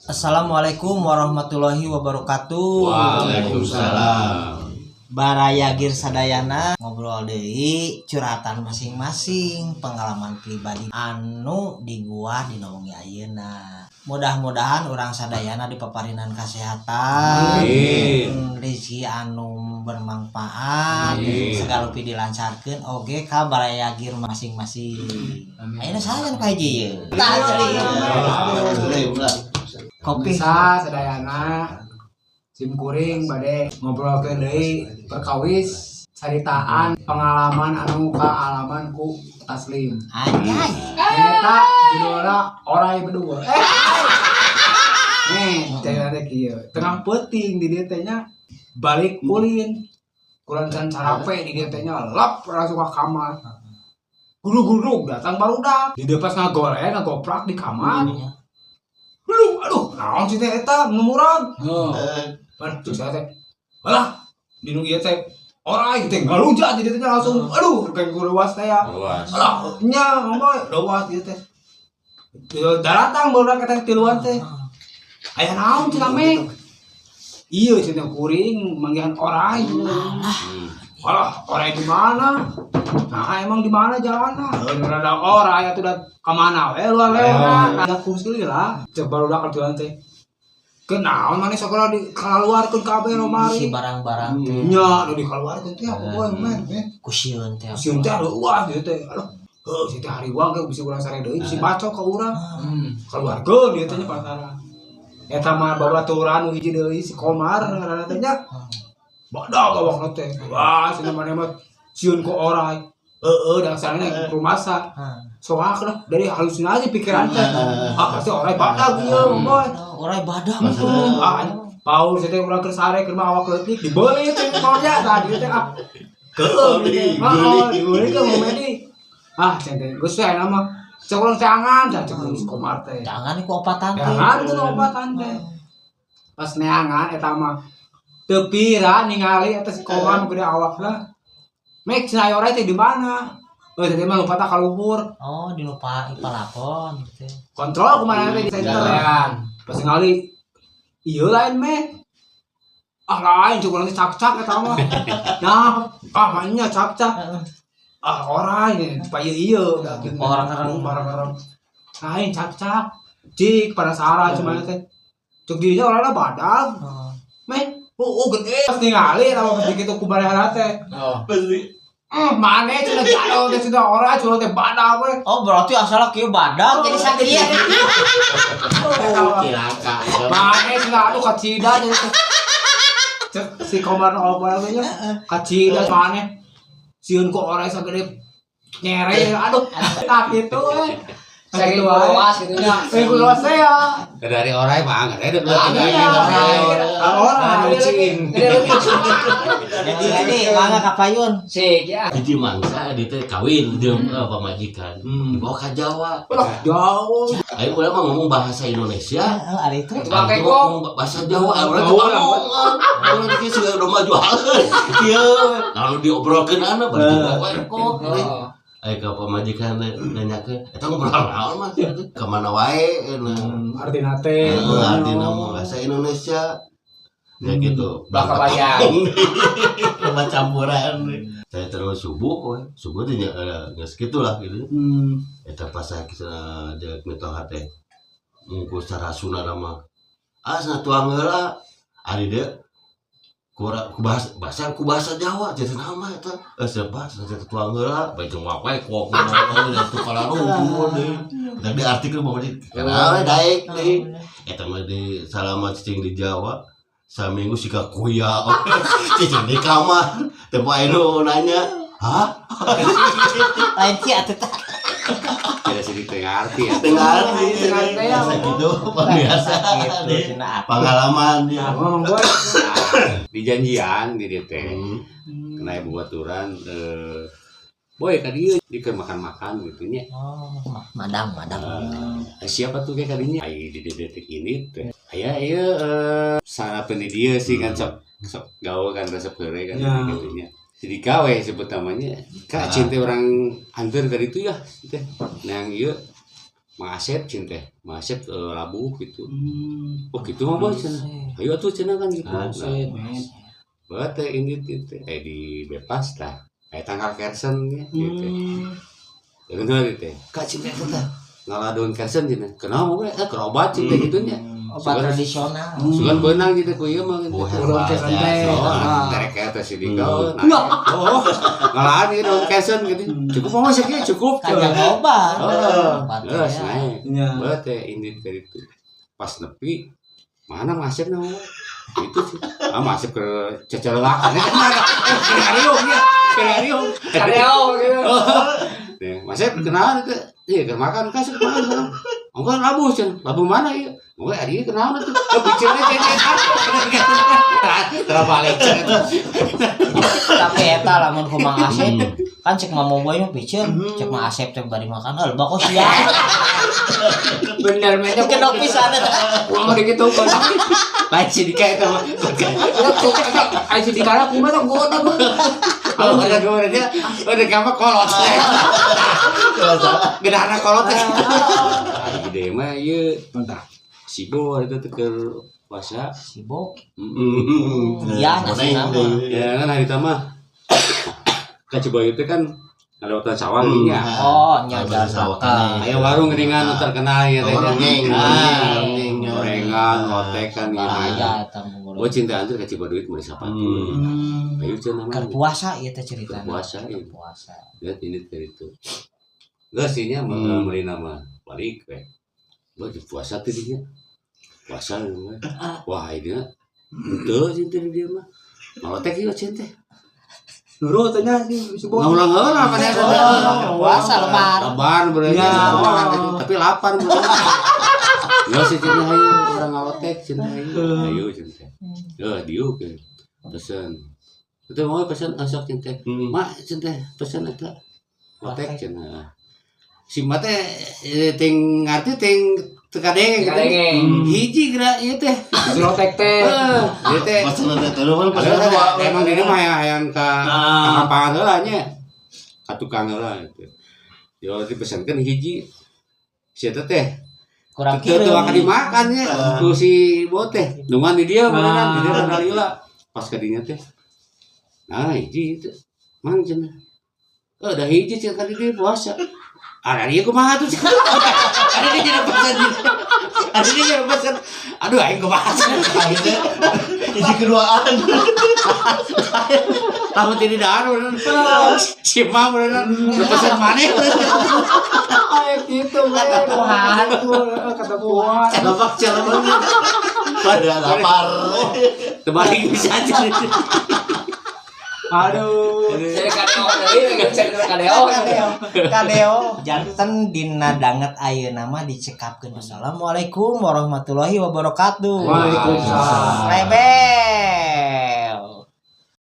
Assalamualaikum warahmatullahi wabarakatuh. Waalaikumsalam. Baraya Gir sadayana, ngobrol deui, curhatan masing-masing, pengalaman pribadi anu di gua dina wengi ayeuna. Mudah-mudahan urang sadayana dipaparinan kesehatan, Amin. Rezeki anu bermanfaat, Amin. Segala rupi dilancarkeun oge ka baraya gir masing-masing. Ayeuna saha nu kahiji ieu? Tah, jadi. Kopi. Bisa sadayana, sim kuring bade ngobrolkeun deui perkawis caritaan pengalaman anu kaalaman ku Taslim. Anjay. Eta judulna Orai Berdua. Nih, cerita teh kieu. Tengah peuting di dieu teh nya, balik ulin. Kurang can sarape di dieu teh nya, lap langsung ke kamar. Guru-guru datang barudak. Di dieu pas ngagoreng, ngagoprak di kamar. Aduh, aduh, naon sih teh eta nu murag? Pan cek saya teh. Alah, di nu ieu teh orai teh ngalunjak di dieu teh langsung. Aduh, kayak luas teh ya. Luas. Alah, nya ngomong luas ieu teh. Datang barudak eta tiluan teh. Aya naon cenah me? Iya cenah, kuring manggihan orai. Alah, orai di mana? Nah, emang di mana jalanna? Heuh, rada orai atuh da ka mana we luar lewat. Da kungsi lah. Cek barudak atuh teh. Kenaon maneh sakola di kaluarkeun kabeh Si lomari. Barang-barang teh. Nya, nu dikaluarkeun teh apa boy men? Ku sieun teh. Sieun teh aduh wah gitu teh. Aduh, heuh si teh hariwang ge bisa urang sare deui, bisi bacok ka urang. Keluarkeun dieu teh nya pasaran. Eta mah babaturan nu hiji deui, si Komar ngaranna teh nya. Badag awakna teh. Wah, cenah maneh mah sieun ku orai. Heeh, dasarnya rumasa. Soak lah dari halusinasi pikiran teh. Ah, pasti orai badag ieu, boy. Orai badag. Ah, Paul saya teh urang keur sare, keur mah awak leutik dibeli teh motornya tadi teh ah. Keueuh, ah, dibeli ke momedi. Ah, cenah teh geus we mah. Cek urang teangan, cek si Komar teh. Jangan ku opatan teh. Jangan ku opatan teh. Pas neangan eta mah teu pira ningali eta si Komar nu gede awakna. Mek cenah aya orai teh di mana? Oh, tadi mah lupa tak kaluhur. Oh, di lupa ipalapon gitu. Kontrol kumaha teh di center. Pas ningali iya lain meh. Ah, lain cukup nanti cak-cak eta mah. Nah, ah mainnya cak-cak. Ah, orai nih, supaya iya udah Orang-orang. Orang-orang. Lain cak-cak. Cik penasaran cuma teh. Cuk dirinya orangnya badag. Oh. Meh, oh, gede. Pas ningali eta mah pas kitu ku barehana teh. Oh. Mana cenah jadol teh sudah orai cenah teh badag we. Oh, berarti asalnya kieu badag jadi sakieu. Cilaka. Mana cenah aduh kacida jadi teh. Cek si Komar nu apa nya? Kacida mana? Sieun ku orai sagede nyere aduh tak gitu we. Saking luas gitu nya. Saking luas ya. Dari orai mah enggak ada dua tiga Iya, orang. Jadi ini mangga ka payun. Sik ya. Hiji mangsa di teh kawin jeung pamajikan. Dibawa ka Jawa. Ulah jauh. Ayo urang mah ngomong bahasa Indonesia. Heeh, ari itu. Tukang Ayo keko. ngomong bahasa Jawa, ayo urang teu ngomong. Urang teh sudah udah maju jualan. Kieu. Lalu diobrolkeun ana bari dibawa kok. Oh. Ayo ke pamajikan nanyakeun, eta ngobrol naon mah? Ka mana wae nah. Artina teh. Heeh, artina mah bahasa Indonesia. Ya gitu. Bakal bayar. Loba campuran. Saya terus subuh we. Subuh teh nya geus kitu lah gitu. Eta pas saya jeung mitoha teh mungkur sarasuna mah. Ah, cenah tuang heula. Ari deui ku ku bahasa bahasa ku bahasa Jawa jadi nama eta eh siapa cenah tuang heula bae jeung wae kok ngomong dan kalaruhun deui. Tadi artikel mau di kenal daek deui. Eta mah di salama cicing di Jawa saminggu sika kuya cicing di kamar teu aya nu nanya hah. Lain sih atuh tah. Tidak sedikit ngerti ya. Teu ngarti. Teu ngarti ya. Biasa gitu biasa. Gitu cenah atuh. Pengalaman ya. Ngomong boy. Di janjian di dieu teh. Kena ibu baturan boy ka dieu di keur makan-makan gitu nya. Oh, madang, madang. Eh, siapa tuh kayak kadinya? Ai di detik ini teh. Aya ieu sarapan di dieu sih kan sok sok gaul kan resep heureuy kan gitu nya. Jadi kawe sebut namanya. Kak cinta orang anter tadi itu ya teh. Nang ieu Mang Asep cin teh. Mang Asep labuh gitu. Oh gitu mah boy cenah. Ayo atuh cenah kan gitu. Asep. Bae teh ini teh di bebas tah. Aya tangkal kersen nya gitu. Jangan teh. Kak cin teh teh. Ngalah daun kersen cenah. Kenapa boy? Kerobat cin teh kitu nya. Obat tradisional. Sugan beunang gitu ku ieu mah gitu. Herbal teh. Oh, terek teh si Dika. Oh, ngalahan ieu daun kersen gitu. Cukup mah sakieu cukup. Kajang obat. Oh, Obat geus teh. naik. Nya. Bae teh indit ka ditu. Pas nepi mana Mang Asep na itu sih. Ah Mang Asep ke cecelewakan. Keur ya. Keur Kareo gitu. Nih, Mang Asep kenalan itu. Iya, keur makan kasih makan. Enggak labuh cenah. Labuh mana ieu? Enggak ari ieu kenalan itu. Oh, piceunna cenah. Terbalik cenah. Tapi eta lamun ku Mang Asep kan cek Mamo Boy mah piceun, cek Mang Asep teh bari makan heuh bako sia. Bener mah Kedok pisan eta. Kumaha dikitu kan. Lain si Dika eta mah. Ai si Dika kumaha teh goda mah. Kalau ada gue dia, udah kamu kolot. Gedahna kolot. Gede mah ieu Entah. Sibo itu teh keur puasa. Sibuk. Iya, Iya, nasi nama. Ya kan hari mah ka Cibayu teh kan ngalewatan sawah nya. Oh, nya Jalan jalan sawah belakang. Aya warung geuningan nu terkenal ya teh. Warungeng, Nah, warungeng. gorengan, lotek kan gitu. Bahaya eta mah Oh goreng. cinta anjir ka Cibaduit meuli sapatu. Ayo cenah mah. Keur puasa ieu teh ceritana. Keur puasa, iya. Keur puasa. Lihat ini dari itu. Geus sih nya meuli nama balik we. Gua di puasa teh dinya. Puasa mah. Wah, ini henteu cinta di dia mah. Malotek ieu cinta. Nurut teh nya si si Boy. Ngulang heula mana eta teh. Puasa lebar. Lebar berarti Ya. tapi lapar berarti. Ya si cinta hayu urang ngalotek cinta hayu. Hayu cinta. Heuh diuk ke. Pesen. Itu mau pesen sok cinta. Mak cinta pesen eta. Lotek cenah. Si mak teh ting ngarti ting teu kadenge gitu. Kadenge. Hiji geura ieu teh. Si lotek teh. Heuh, ieu teh. Pesan teh teh kan pesan Padahal dua. emang diri mah hayang ka kampangan heula nya. Ka tukang heula gitu. Yo dipesankeun hiji. Si eta teh Kurang teu teu akan dimakan nya ku si Bo teh. Nungan di dia beneran, di dia rada lila. Pas ka dinya teh. Nah, hiji itu. Mang cenah. Eh, dah hiji cenah ka di dia puasa. Ada dia kumaha tuh cenah. Ada dia jadi pesan. Ada dia jadi pesan. Aduh aing kumaha cenah. Akhirnya isi keduaan. Lamun teu didahar beneran. Si mah beneran nu pesan maneh. Ai gitu we. Ketepuhan. Ketepuhan. Bapak celana. Pada lapar. Terbalik bisa aja. Aduh. Jadi kadeo deui, jadi kadeo. Kadeo. Janten dina danget ayeuna mah dicekapkeun. Assalamualaikum warahmatullahi wabarakatuh. Waalaikumsalam. Rebek.